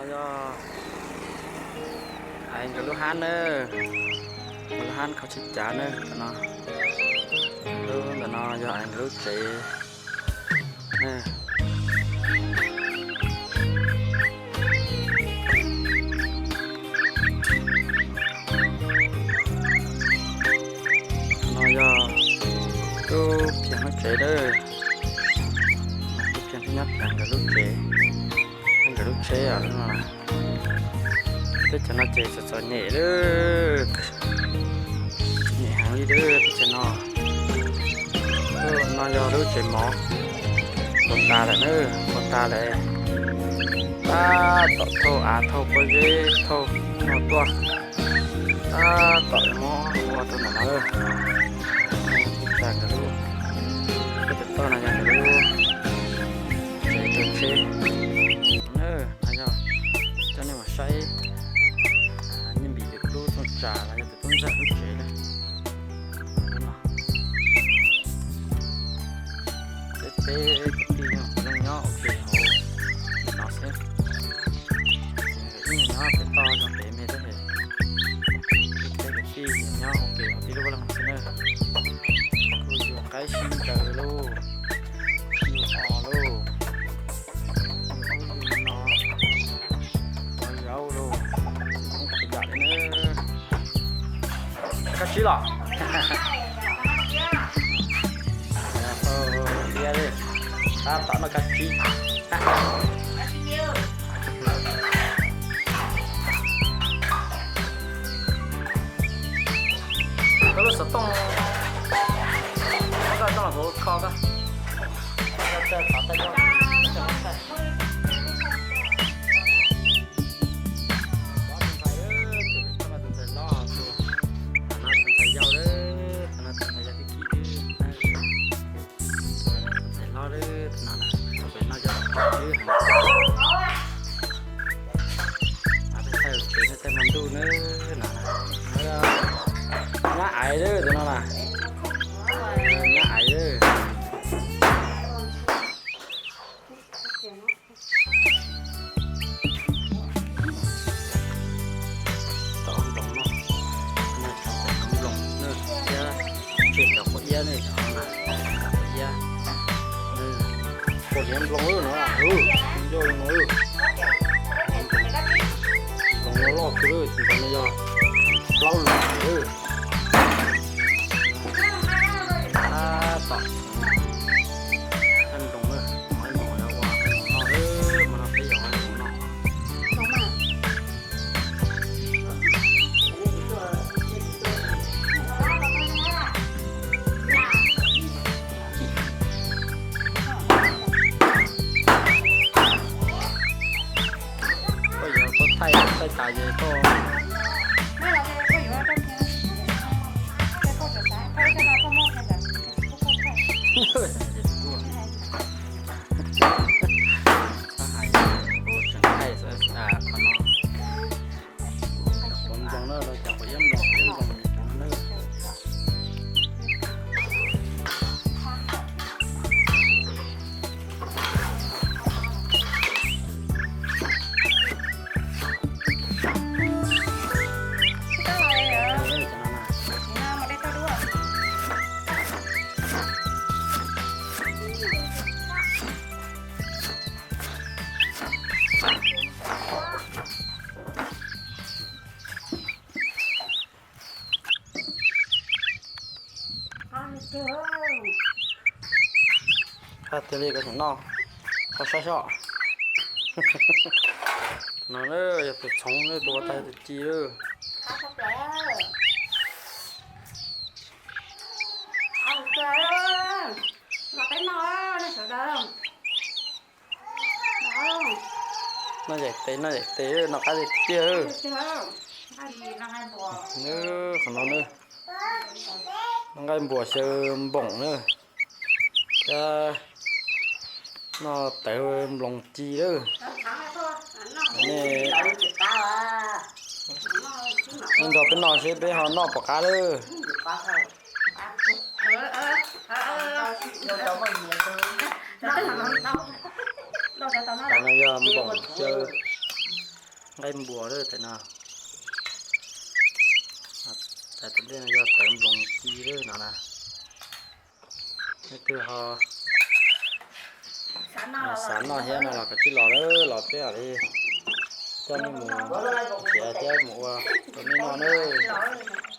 Yog Aiv nkawd lub hab na, nkawd lub hab kho tsis cav na. Tam no, lub ntawm no yog Aiv nkawd lub tsev na. No yog lub phiaj lub tsev lawm, lub phiaj nyob phiaj nkawd lub tsev, nkawd lub tsheb os. Teb chaws no ces txom txom nyem lawm, nyem heev li lawm teb chaws no. No yog lub tsev mov, puas tas lawm na, puas tas lawm. Tab tom thauj av thauj pob zeb thauj no tuaj, tab tom muab ua rau ntawm no lawm. Tsa nkawd lub, peb tus toj no yog nkawd lub tsev taw tsheb na. No yog coj nej mus saib Nyiaj Npis tus tub Tooj Tsam los yog tus tub ntxawg lub tsev na. Peb, peb kwv tij nyob ua ke hauv no xwb. Ib nyuag nyob pem toj zog pem me thiab, peb kwv tij nyob ua ke hauv tib lub vaj loog xwb na. Kuj yug qaib sib ncaws lauj, yug os lauj, yug ub yug no, ua zaub lauj, txiv koob txiv yam li na. Kab tsib los? Iab li, tab tom noj kab tsib. Koj lub xov tooj, koj txoj los kuv kho koj. Tus ntxhais loj, tus no tus ntxhais yau, tus no tus ntxhais yau tib ki. Tus ntxhais loj, tus no na, pem no yog tus heev. Thaij tsev no thaij hmo ntuj na, no na. Nyab Aiv lawm tus no na, nyab Aiv lawm. Tau nploos no, nploos na, thiab tseg cov quav iab ne, cov no na, cov quav iab. Pom niag nploos no, ncauj no, nploos no loj kawg, tus ntawd no yog plaub lus lawm. Tab tom nploos na, ua nploos no, ua nploos no, ua nploos no, peb yog ua nploos no. Koj yuav koj thaij, thaij tas ces koj, koj hais, kuv tseem thaij qhov no. Cov nploos na, los cov quav iab nploos, quav iab nploos cov no na. Hais tiag li koj tseem noj, koj saib soj. No na yog tus txhoov, tus ua tag tus ci lawm. Noj yaim tes, noj yaim tes, noj qab tiag tiag. Qhov no na, noj nqaij npuas xyaw npoom na, thiab noj tawv nploos ci lawm. Nej, nej nrog peb noj seb peb ho noj puas qab lawm. Qhov no yog npoom xyaw, Nqaij npuas lawm tes no. Tes tom ntej no yog tawv nploos ci lawm no na. Leej twg ho xav noj thiab no los koj cia li los lawm, los peb mam li coj nej mus nrhiav thiab mus ua rau nej noj nawb.